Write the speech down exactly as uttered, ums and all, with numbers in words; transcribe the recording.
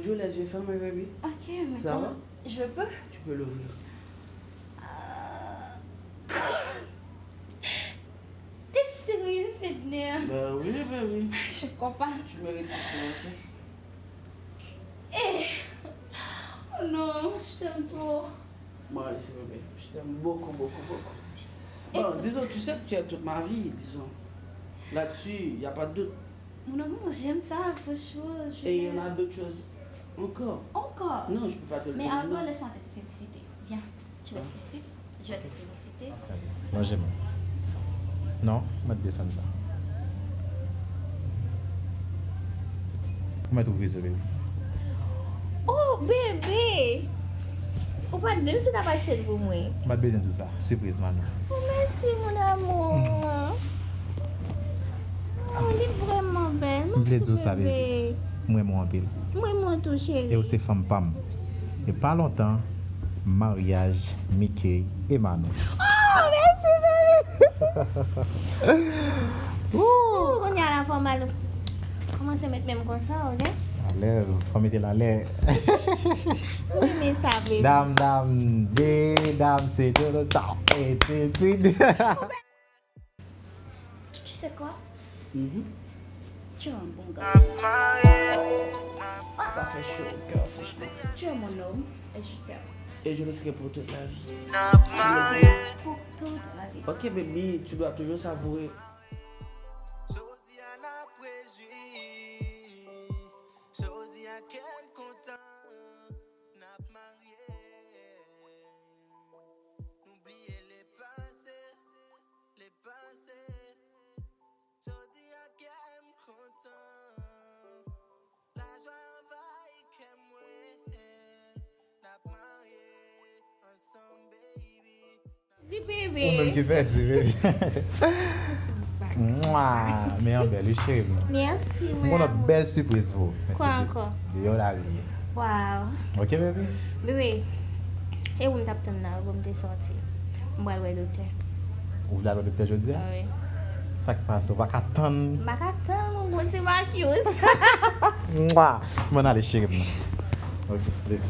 Toujours les yeux fermés, baby. Ok, mais Ça comment va? Je peux? Tu peux l'ouvrir. Euh, T'es sérieux, Fedner? Ben oui, baby. Je comprends. Tu mérites tout ça, ok? Eh, oh non, je t'aime trop. Moi aussi, bébé. Je t'aime beaucoup, beaucoup, beaucoup. Bon, disons, tu sais que tu es toute ma vie, disons. Là-dessus, il n'y a pas de doute. Mon amour, j'aime ça, franchement. Je Et il y en l'aime. A d'autres choses encore. Encore. Non, je peux pas te le Mais dire avant, maintenant. Laisse-moi te féliciter. Viens, tu vas ici. Je vais te féliciter. Manje mwen. Non, mwen desann sa. Ou mèt ouvri zye, baby. Oh, bebe! Ou pa t di m si w t ap achte l pou mwen. M pa t bezwen di w sa. Sipriz, mami. Oh, mèsi, mon amour. Oh, li vrèman bèl. M vle di w sa, Mèsi, baby. M renmen w anpil. M renmen w tou, cheri. E w se fanm pa m. E pa lontan, maryaj Mickey e Manou. Oh, mèsi, bebe! Ooh, kounye a la fò mal. Kòmanse met men m konsa, ok? Alèz, fò mete l alè. M renmen sa, bebe. Dam, dam, de, dam, se de, stop. E, ti, ti, de. Tu sais quoi? Mhm. Tu es un bon garçon. Ça fait chaud au cœur, franchement. Tu es mon homme et je t'aime. Et je le serai pour toute la vie. Pour toute la vie. Ok, baby, tu dois toujours savourer. Jodi a n ap rejwi. Jodi a kè m kontan. N ap marye. Nou bliye lepase, lepase. Jodi a kè m kontan. Lajwa anvayi kè mwen. N ap marye ansanm, baby. Di Ou menm ki bebe. pèdi, baby. Mwa, men an bèl, wi, cheri mwen. Mèsi, M gon lòt bèl sipriz pou ou. Kwa ankò? Deyò la ri ye. Wow. Ok, baby? Bebe, e ou m t ap tann la pou m te sòti. M pral wè doktè. Ou vle al wè doktè jodi a? Ah wi. Sa k pase? Ou pa ka tann? M pa ka tann, ou bon ti makyous. Mwa! M ann ale, cheri mwen. Ok, leve.